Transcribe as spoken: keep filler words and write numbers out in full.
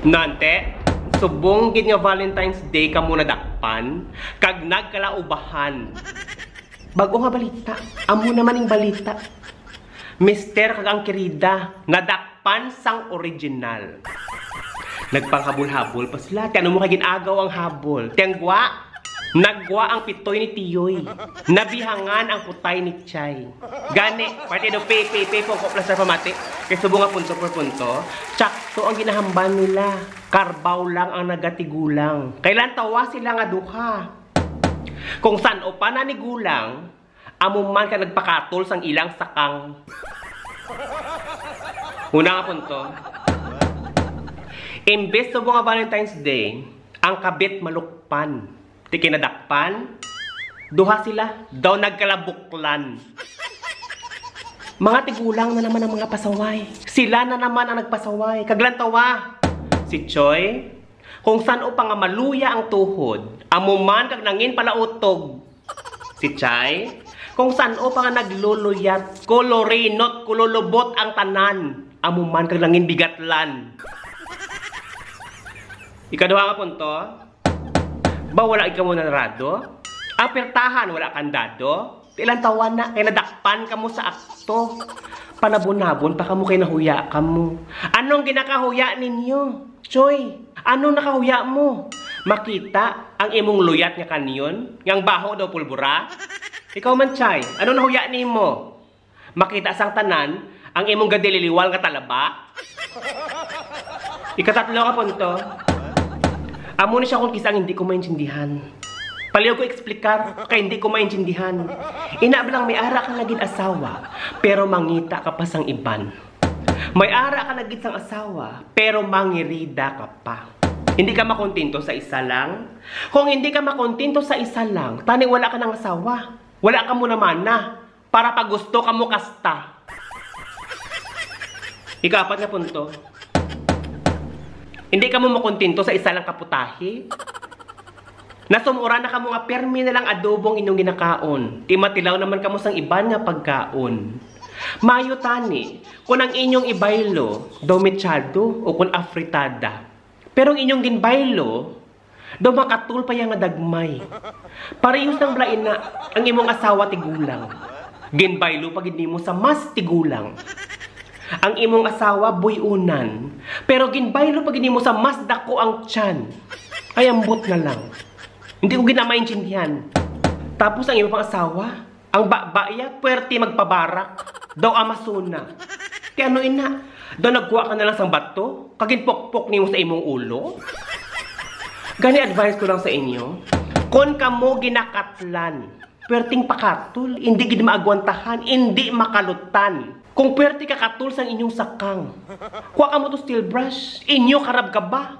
Nante, subong gid nga Valentine's Day kamo nadakpan kag nagkalaubahan. Bag-o nga balita, amo naman ning balita. Mister kag ang kirida, nadakpan sang original. Nagpanghabol-habol pa sila. Ti ano mo kay gin-agaw ang habol? Ti ang gwa? Nagwa ang pitoy ni Tiyoy. Nabihangan ang putay ni Chay. Gani, parte do pe, pe, pe, pungko plus sa pamati. Kay subong nga punto por punto, tsakto ang ginahamban nila. Karbaw lang ang nagatigulang. Kay lantawa sila nga duha. Kung san-o pa na ni gulang, amo man ka nagpakatol sang ilang sakang. Una nga punto, imbes subong nga Valentine's Day, ang kabit malukpan. Ti kinadakpan, duha sila, daw nagkalabuklan. Mga tigulang na naman ang mga pasaway. Sila na naman ang nagpasaway. Kag lantawa, si Choi, kung san-o pa nga maluya ang tuhod, amo man kag nangin palautog. Si Chay, kung san-o pa nga nagluluyat, kolorinot, kululubot ang tanan, amo man kag nangin bigatlan. Ikaduha nga punto, ba wala gid kamo nanarado? Ang pertahan wala kandado? Ti lantawa na, kay nadakpan kamo sa akto. Panabon-nabon pa kamo kay nahuya kamo. Anong ginakahuya ninyo? Choy, anong nakahuya mo? Makita ang imong luyat nga kanyon, nga ang baho daw pulbura? Ikaw man, Chay, anong nahuya nimo? Makita sang tanan ang imong gadililiwal nga talaba? Ikatatlo nga punto, amo ni siya kung kis-a ang hindi ko maintindihan. Palihog ko eksplikar, kay hindi ko maintindihan. Ina bala, may ara ka na gid asawa, pero mangita ka pa sang iban. May ara ka na gid sang asawa, pero mangirida ka pa. Hindi ka makontento sa isa lang? Kung hindi ka makontento sa isa lang, tani wala ka nang asawa. Wala ka mo namana para pagusto ka mo kasta. Ikaapat nga punto, hindi ka mo makontento sa isa lang ka putahe? Nasum-uran na kamo nga permi na lang adobo ang inyong ginakaon, ti matilaw naman kamo sang iban nga pagkaon. Mayo tani, kun ang inyong ibaylo daw mechado o kun afritada. Pero ang inyong ginbaylo, daw makatol pa ya nga dagmay. Parehos lang bala ina ang imong asawa tigulang. Ginbaylo pa gid nimo sa mas tigulang. Ang imong asawa buy-unan, pero ginbaylo pa gid nimo sa mas dako ang tiyan. Ay, ambot na lang. Hindi ko gid na maintindihan. Tapos ang imo pang asawa, ang baba iya, puwerte magpabarak. Daw Amazona. Ti ano ina? Daw nagkuha ka na lang sang bato, kag ginpukpok nimo sa imong ulo? Gani advice ko lang sa inyo, kon kamo ginakatlan, puwerteng pakatol, hindi gid maagwantahan, hindi makalutan. Kung puwerte ka katol sang inyong sakang, kuha kamo to steel brush, inyo karab ka ba?